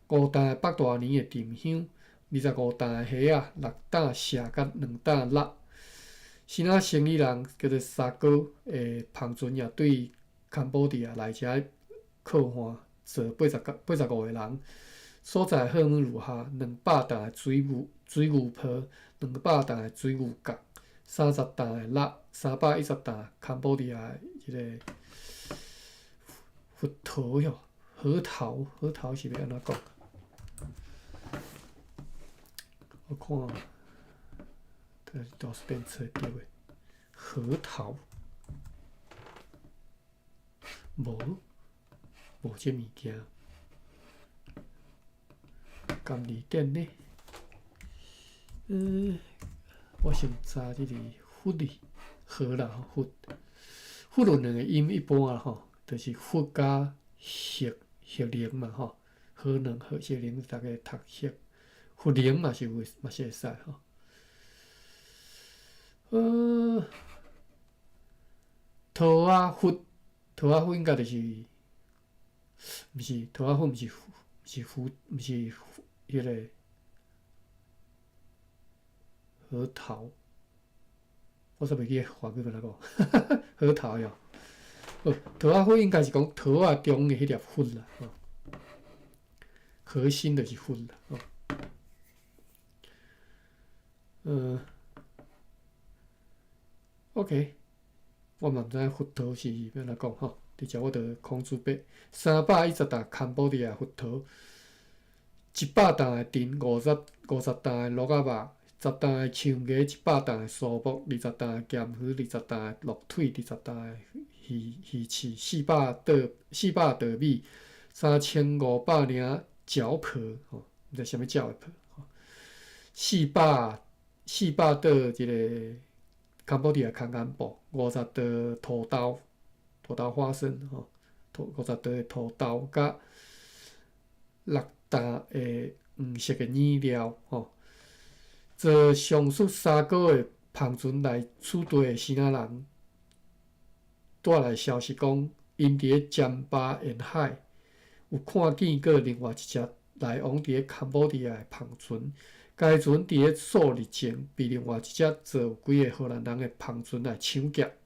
[SPEAKER 1] ，5擔的北大年的沉香。25擔的蝦仔，6擔蟹佮2擔肉。支那生意人叫做沙哥的帆船也對坎波迪亞來遮靠岸，載85個人。所載貨物如下：200擔的水牛皮，200擔的水牛角，30擔的肉，310擔坎波迪亞的這個核桃喲，核桃是欲按怎講？我看，都是變找著的核桃，無這物件，含字典呢？我先查這個佛字，核啦，佛，佛有兩個音，一般啦吼，就是佛佮核核能嘛吼，核能核核能，逐家讀核。佛能嘛是有，嘛是會使吼。桃仔佛，桃仔佛應該就是，毋是桃仔佛，毋是是佛，毋是彼個核桃。我煞袂記得華語欲按怎講，核桃喲。哦，桃仔佛應該是講桃仔中的彼粒佛啦，吼。核心就是佛啦，吼。OK，我嘛毋知影佛桃是欲按怎講吼。佇遮我著空注筆，310担坎波迪亞核桃，100担的藤，50担的鹿仔肉，10担的香芽，100担的苏木，20担的鹹魚，20担的鹿腿，20担的魚翅，400袋米，3500領腳皮，吼，毋知啥物鳥的皮，吼，400袋這个坎波迪亞空間布，50袋土豆，土豆花生，吼，50袋的土豆，佮6担的黃色的染料，吼。坐上述三哥的帆船來此地的支那人帶來消息講，𪜶佇咧暹芭沿海有看見閣另外一隻來往佇咧坎波迪亞的帆船，該船佇咧數日前被另外一隻坐有幾个荷蘭人的帆船來搶劫。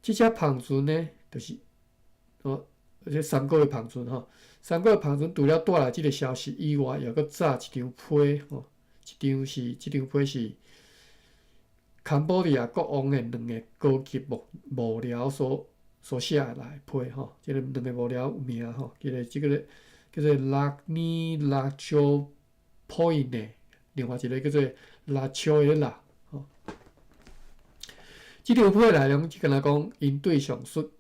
[SPEAKER 1] 這隻帆船呢，就是哦，這三哥的帆船吼，三哥的帆船除了帶來這个消息以外，也閣載一張批吼。一張是，這張批是坎波迪亞國王的兩个高級幕僚所寫來的批吼，這个兩个幕僚有名吼，一个這个叫做拉尼拉丘波伊內，另外一个叫做拉丘埃拉吼。這張批內容就敢若講，𪜶對上述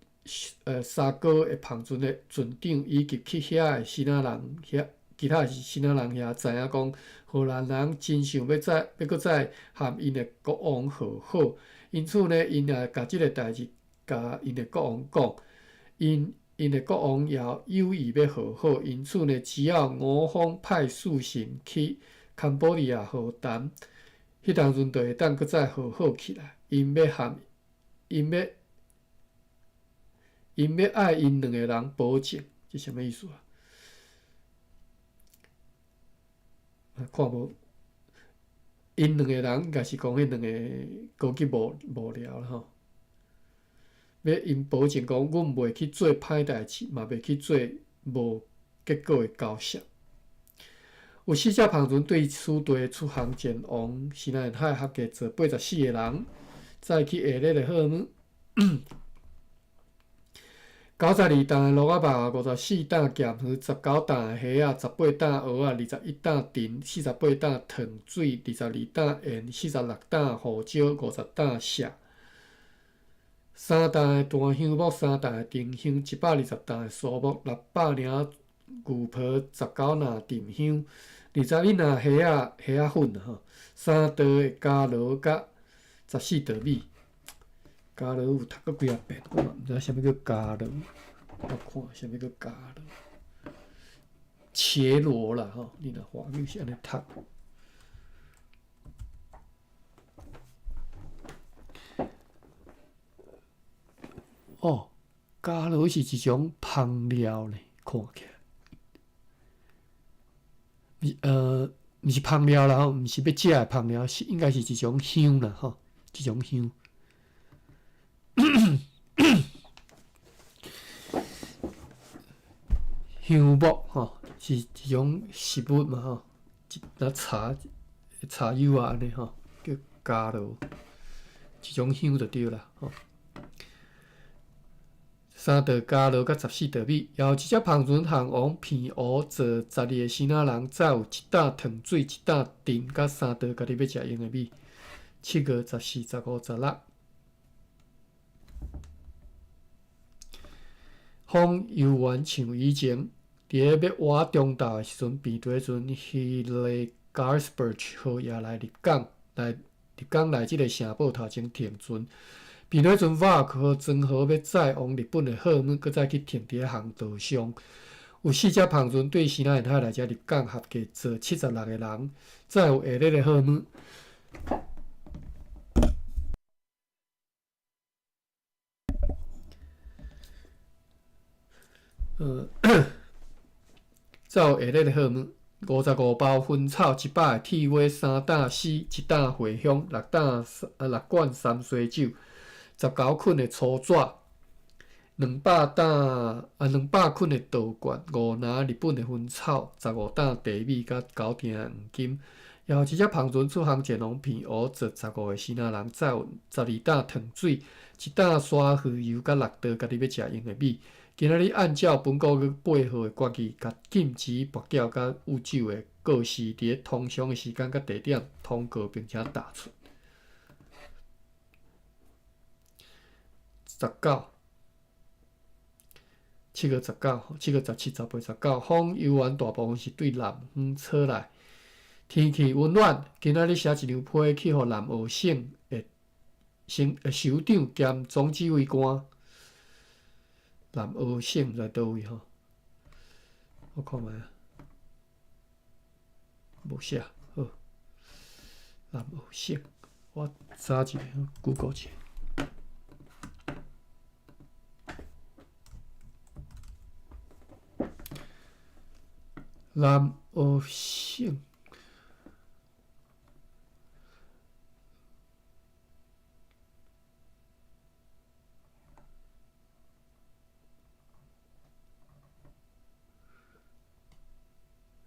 [SPEAKER 1] 三哥的帆船的船長以及去遐的支那人遐。其他支那人遐知影講，荷蘭人真想欲再欲閣再和𪜶的國王和好，因此呢，𪜶也共這个代誌共𪜶的國王講，𪜶的國王也有意欲和好，因此呢，只要我方派使臣去坎波迪亞和談，彼當陣就會當閣再和好起來。𪜶欲愛𪜶兩個人保證，這啥物意思啊？看無，𪜶兩個人應該是講彼兩個高級幕僚啦吼，欲𪜶保證講，阮袂去做歹代誌，嘛袂去做無結果的交涉。有四隻帆船對此地出航前往西南海，合計坐84個人，載去下列的貨物。92担的鹿仔肉，54担鹹魚，19担的蝦仔，18担蚵仔，21担藤，48担糖水，22担鹽，46担胡椒，50担錫，3担的檀香木，3担的丁香，120担的蘇木，600領牛皮，19籃沉香，21籃蝦仔粉吼，3袋的伽羅佮14袋米。伽羅有讀過幾仔遍，我嘛毋知啥物叫伽羅，我看啥物叫伽羅，伽羅啦吼，你若華語是按呢讀。哦，伽羅是一種香料呢，看起來，毋是香料啦吼，毋是欲食的香料，是應該是一種香啦吼，一種香。香木吼，是一種食物嘛吼，一茶茶油仔按呢吼，叫伽羅，一種香就對啦吼。3袋伽羅佮14袋米，也有一隻帆船航往澎湖坐12个支那人，載有1擔糖水、1擔藤佮3袋家己欲食用的米。7月14、15、16。風猶原像以前，佇咧欲倚中晝的時陣，平地船希雷加爾斯伯號也來入港，來入港來這个城堡頭前停船。平地船瓦克號裝好欲載往日本的貨物，閣再去停佇咧航道上。有四隻帆船對西南沿海來遮入港，合計坐76个人，載有下列的貨物。載有下列的貨物：55包薰草，100个鐵馬，3擔絲，1擔茴香，6罐三水酒，19捆的粗紙，200捆的稻罐，5籃日本的薰草，15擔茶米，佮9鋛黃金，也予一隻帆船出航前往澎湖，載15個支那人，載有12擔糖水、1擔沙魚油，佮6袋家己欲食用的米。今仔日按照本國8號的決議，共禁止跋筊佮酗酒的告示，佇咧通常的時間佮地點通告，並且打出。19，7月19，7月17、18、19，風猶原大部分是對南方吹來，天氣溫暖。今仔日寫一張批去予南澳省的省首長兼總指揮官。南澳省在佗位吼？我看覓啊，無寫好。南澳省，我查一下，Google 一下。南澳省。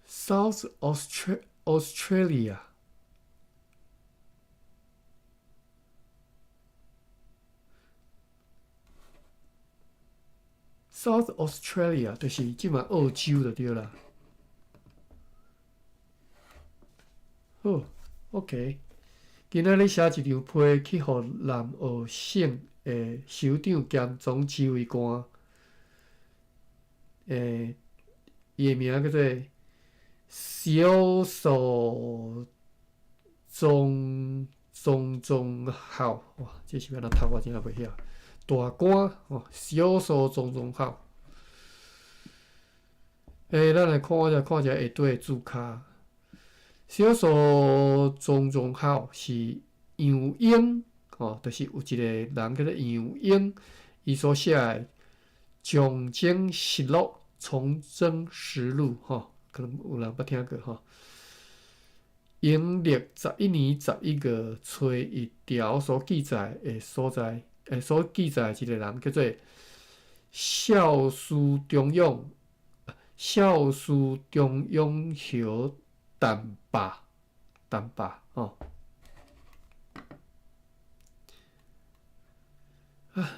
[SPEAKER 1] South Australia。South Australia 就是這馬澳洲就對啦。好，OK。今仔日寫一張批去予南澳省的首長兼總指揮官，伊的名叫做小數總總號，哇！這是欲按怎讀？我真正袂曉。大官吼，小數總總號。咱來看一下，看一下下底的字卡。小數總總號是楊英，吼，就是有一個人叫做楊英，伊所寫的《崇禎實錄》《崇禎實錄》吼，可能有人捌聽過吼。陰曆11年11月初1條所記載的所在，所記載一個人叫做孝書中勇，孝書中勇侯陳霸，陳霸吼。啊，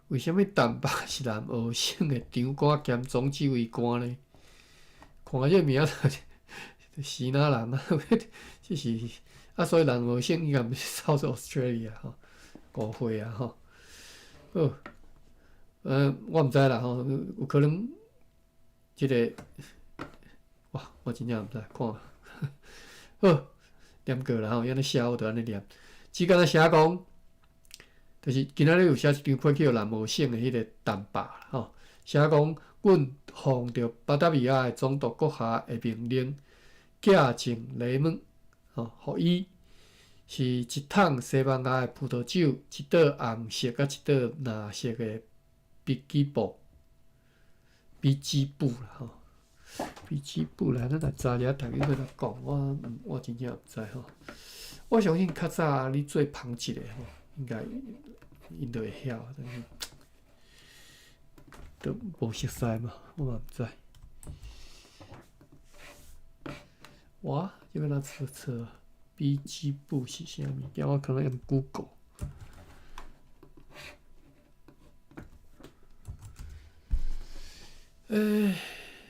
[SPEAKER 1] 為啥物陳霸是南澳省的長官兼總指揮官呢？看這個名字，支那人啊，這是啊，所以南澳省應該毋是 South Australia 吼，誤會啊吼。好，我毋知啦吼，有可能這個，哇，我真正毋知，看，好，念過啦吼，按呢寫我就按呢念，只敢若寫講，就是今仔日有寫一張批去予南澳省的彼個陳霸吼，寫講，阮奉著巴達維亞的總督閣下的命令，寄贈禮物，吼，予伊是一桶西班牙的葡萄酒，一袋紅色佮一袋藍色的筆記簿，筆記簿啦吼，筆記簿來，咱來查一下，逐家閣來講，我真正毋知吼。我相信較早你做烹製的吼，應該𪜶都會曉，但是都無熟似嘛，我嘛毋知。哇，這欲按怎查查？筆記簿是啥物件？我可能用 Google。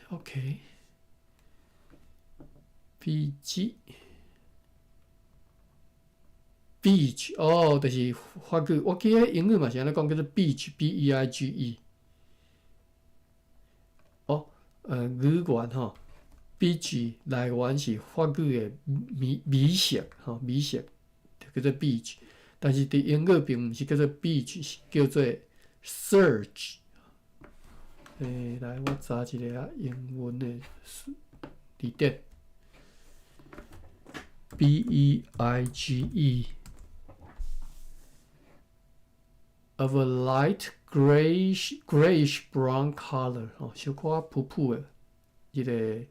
[SPEAKER 1] OK。筆記。Beige 哦，就是法語。我記得英語嘛是按呢講，叫做 beige，B-E-I-G-E。哦，語源吼，beige 來源是法語的米米色，吼，米色叫做 beige。但是佇英語並毋是叫做 beige，是叫做 serge。來，我查一下啊，英文的字典。B-E-I-G-E。Of a light grayish brown color，吼，小可薄薄的，這个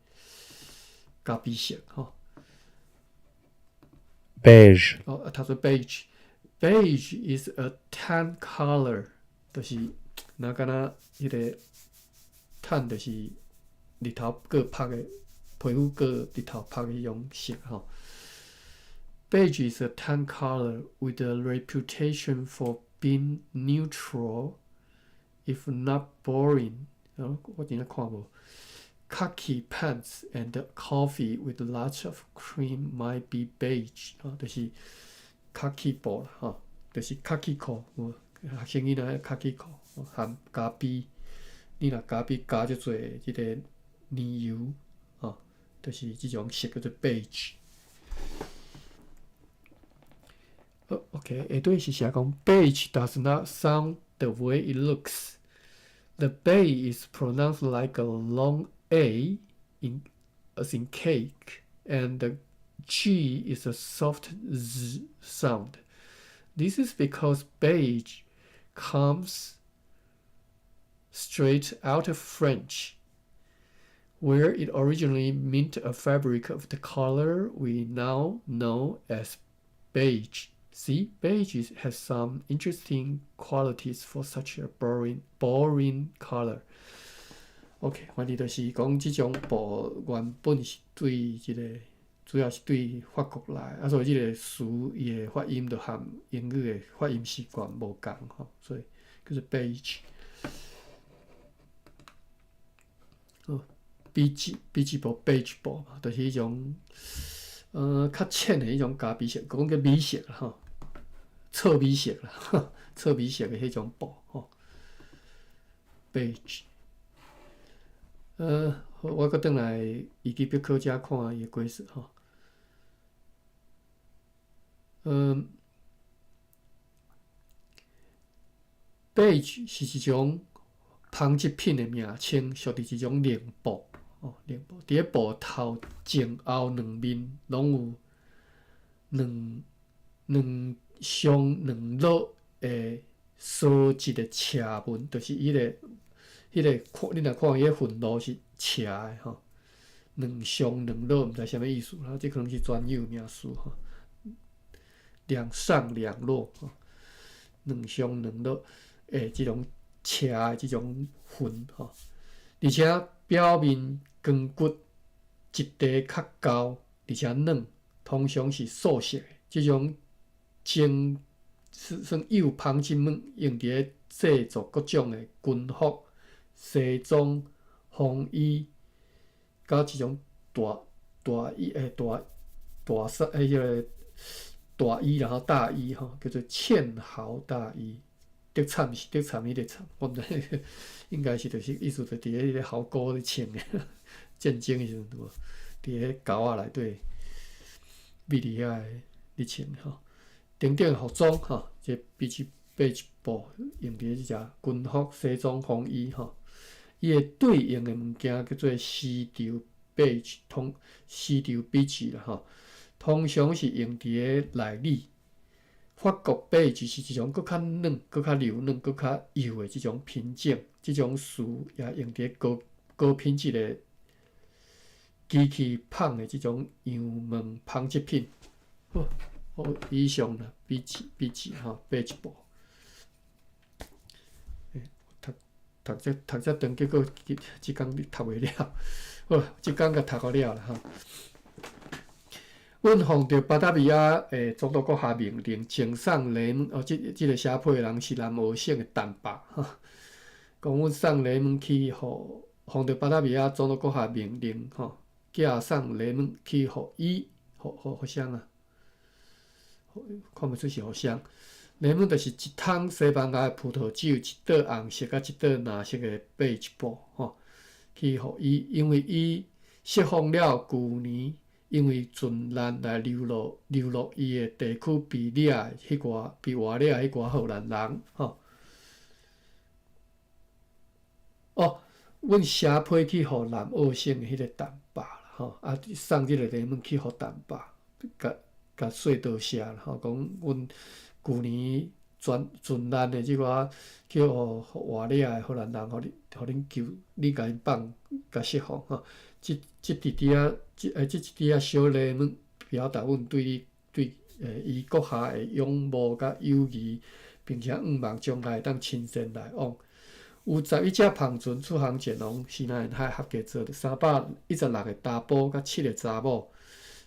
[SPEAKER 1] 咖啡色，吼。
[SPEAKER 3] Beige。
[SPEAKER 1] 哦，他說 beige，beige is a tan color，就是若敢若彼个 tan 就是日頭閣曝的曝皮膚閣日頭曝彼種色吼。Beige is a tan color with a reputation for being neutral, if not boring。我真正看無。Khaki pants and coffee with lots of cream might be beige。吼，就是卡其布啦，吼，就是卡其褲。學生囡仔卡其褲，含咖啡，你若咖啡加足濟這个奶油，吼，就是這種色叫做 beige。好，OK，下底是寫講 beige does not sound the way it looks. The bay is pronounced like a long A in as in cake, and the G is a soft Z sound. This is because beige comes straight out of French, where it originally meant a fabric of the color we now know as beige. See, beige has some interesting qualities for such a boring, boring color. OK，反正就是講這種布原本是對這個，主要是對法國來，啊，所以這個詞伊的發音就和英語的發音習慣無仝吼，所以叫做 beige。哦，比起比起布 beige 布嘛，就是彼種較淺的彼種咖啡色，講叫米色啦吼，糙米色啦，糙米色的彼種布吼，beige。好，我閣轉來維基百科遮看伊的解釋吼。Beige 是一種紡織品的名稱，屬佇一種纖布哦，纖布。佇咧布頭前後兩面攏有兩兩上兩落的梭織的斜紋，就是彼个彼个看，你若看伊个紋路是斜的吼，兩上兩落，毋知啥物意思啦，這可能是專有名詞吼。兩上兩落，吼，兩上兩落的這種斜的這種紋吼，而且表面光骨質地較厚，而且軟，通常是素色的。這種精算幼紡織物用佇咧製作各種的軍服、西裝、風衣，佮這種大大衣欸大大衫欸彼个大衣然後大衣吼，叫做塹壕大衣。竹塹是竹塹彼个塹，我毋知，應該是就是意思就佇咧彼個壕溝咧穿的，戰爭的時陣有無？佇咧溝仔內底，覕佇遐咧穿吼。等等服裝吼，這比起白布用佇咧這隻軍服、西裝、風衣吼，伊的對應的物件叫做絲綢白通絲綢比起啦吼，通常是用佇咧內裡。法國白就是一種閣較軟、閣較柔軟、閣較幼的這種品種，這種絲也用佇咧高高品質的機器紡的這種羊毛紡織品。好，好，以上啦，比起比起吼，白一布。讀讀這讀這長，結果這工讀袂了。好，這工共讀予了啦吼。阮奉著巴達維亞的總督閣下命令，贈送禮物。哦，這這个寫批的人是南澳省的陳伯，吼。講阮送禮物去予奉著巴達維亞總督閣下命令，吼，寄送禮物去予伊，予予予誰啊？看袂出是予誰。禮物就是一桶西班牙的葡萄酒，一桌紅色佮一桌藍色的白布，吼，去予伊，因為伊釋放了舊年。因為船難來流落流落伊的地區被掠的彼寡被活掠的彼寡荷蘭人，吼。哦，阮寫批去予南澳省的彼个陳伯啦，吼，啊，送這个禮物去予陳伯，共共說多謝啦，吼，講阮舊年船船難的這寡去予活掠的荷蘭人，予恁予恁救，你共𪜶放共釋放，吼。這這弟弟仔，這欸這一滴仔小禮物，表達阮對你對伊閣下的仰慕佮友誼，並且向望將來會當親身來往。有11隻帆船出航前往西南沿海，合計載316個查埔佮七個查某，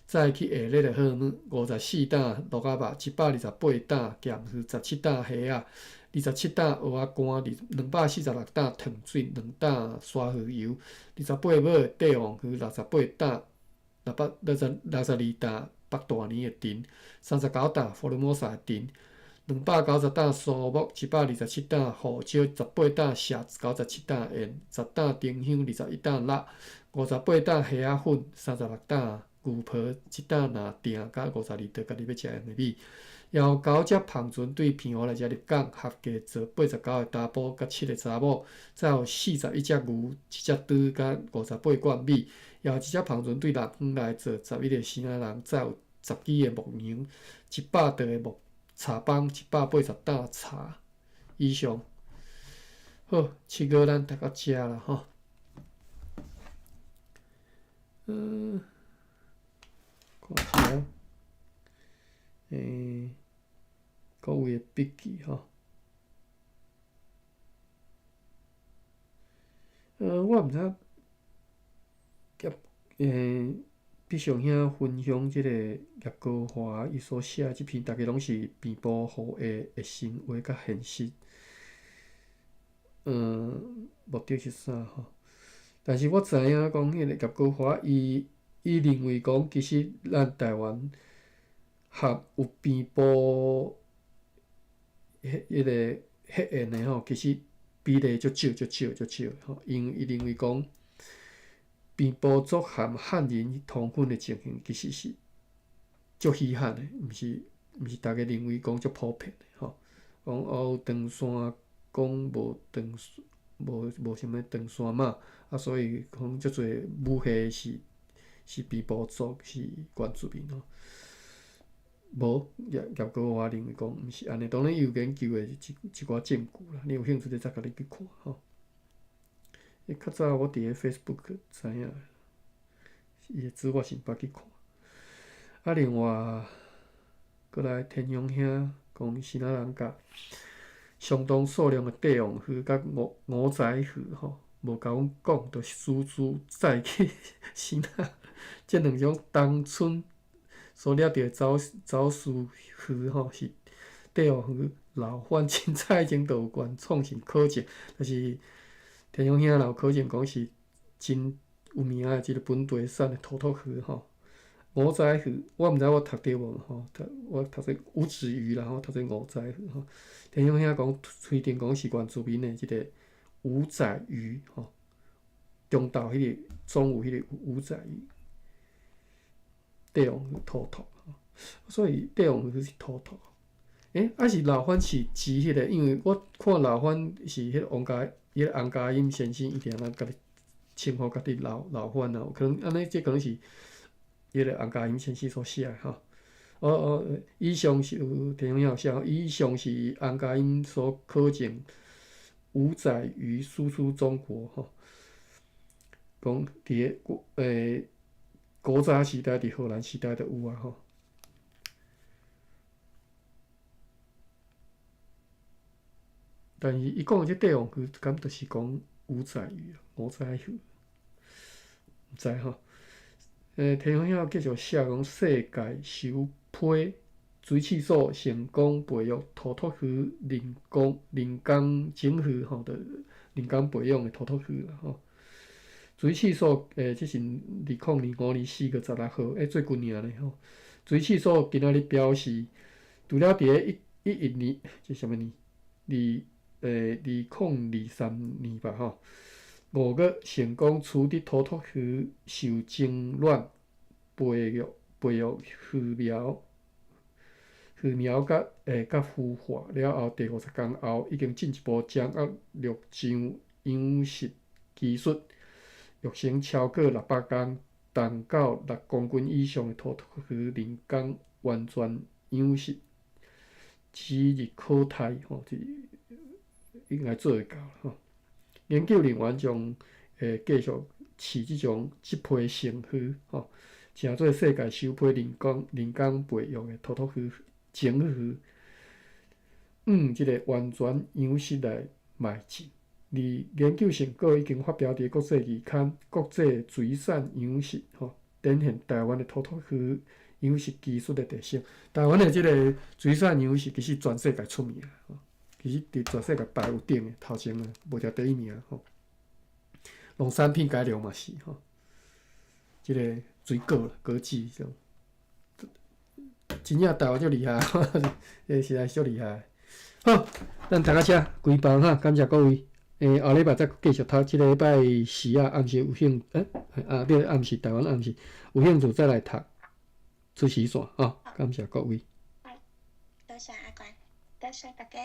[SPEAKER 1] 載去下熱的荷姆，54擔鹿仔肉，128擔鹹魚，17擔蝦仔，27擔蚵仔乾，246擔糖水，2擔沙魚油，28尾帝王魚，68擔662擔北大年的藤，39擔福爾摩沙的藤。290擔蘇木，127擔胡椒，18擔錫，97擔鹽，10擔丁香，21擔蠟，58擔蝦仔粉，36擔牛皮，1擔蚋定，佮52袋家己欲食用的米。猶有九隻帆船對澎湖來遮入港，合計載89個查埔佮七個查某，載有41隻牛、一隻豬佮58罐米。猶有一隻帆船對南方來載11個支那人，載有10幾个牧羊，100袋的木茶枋，180擔茶以上。好，7月咱讀到遮啦吼。看一下，各位的筆記吼。我毋知影，必上兄分享這个葉國華伊所寫的這篇，逐家攏是平埔後裔的生活佮現實。目的是啥吼？但是我知影講，彼个葉國華伊認為講，其實咱台灣合有平埔彼個血緣的吼，其實比例足少、足少、足少吼，因為伊認為講，平埔族和漢人通婚的情形，其實是足稀罕的，毋是逐家認為講足普遍的吼。講哦，長山講無長無無啥物長山馬，啊，所以講足濟母系是平埔族是原住民吼。無葉國華認為講毋是按呢，當然伊有研究的一寡證據啦，你有興趣你再共你去看吼。較早我佇咧 Facebook 知影，伊的字我是毋捌去看。啊，另外，閣來天陽兄講支那人共相當數量的帝王魚佮五仔魚吼，無共阮講，就私自載去支那。這兩種當村所掠著的走私魚吼，是帝王魚老番真早以前就有原創性考證，就是。天陽兄若有考證講是真有名的這个本地產的土托魚吼，五仔魚，我毋知我讀著無吼，我讀做五指魚啦吼，讀做五仔魚吼。天陽兄講推定講是原住民的這个五仔魚吼，中島彼个總有彼个五仔魚，帝王魚土托，所以帝王魚是土托。啊是老番是指彼个，因為我看老番是彼个王家。彼个洪家英先生伊定咧共伊稱呼家己老番啊，有可能按呢，這可能是彼个洪家英先生所寫的吼。哦哦，以上是有天陽有寫，以上是洪家英所考證五仔魚輸出中國吼，講佇个古早時代佇荷蘭時代就有啊吼。但是伊講的這帝王魚，敢就是講五仔魚啊，五仔魚，毋知吼。天陽兄繼續寫講，世界首批水刺素成功培育土托魚人工種魚吼，就人工培養的土托魚啦吼。水刺素這是2025年4月16號，最近爾呢吼。水刺素今仔日表示，除了佇咧111年，這啥物年？2023年吧吼，5月成功取得土托魚受精卵培育魚苗佮孵化了後，第50工後，已經進一步掌握陸上養殖技術，育成超過600工重到6公斤以上的土托魚人工完全養殖，指日可待吼，這應該做會到吼。研究人員將會繼續飼這種這批成魚吼，成做世界首批人工培育的土托魚種魚，向這个完全養殖來邁進。而研究成果已經發表佇國際期刊《國際水產養殖》吼，展現台灣的土托魚養殖技術的特色。台灣的這个水產養殖其實全世界出名，吼，其實佇全世界排有頂的頭前啊，無定第一名吼。農產品改良嘛是吼，這个水果啦，果子這種，真正台灣足厲害，這個實在是足厲害。好，咱讀到遮關班哈，感謝各位。後禮拜再繼續讀，這個禮拜四啊，暗時有興，啊，對，暗時台灣暗時有興趣再來讀出時線啊，感謝各位。
[SPEAKER 3] 多謝阿關，多謝大家。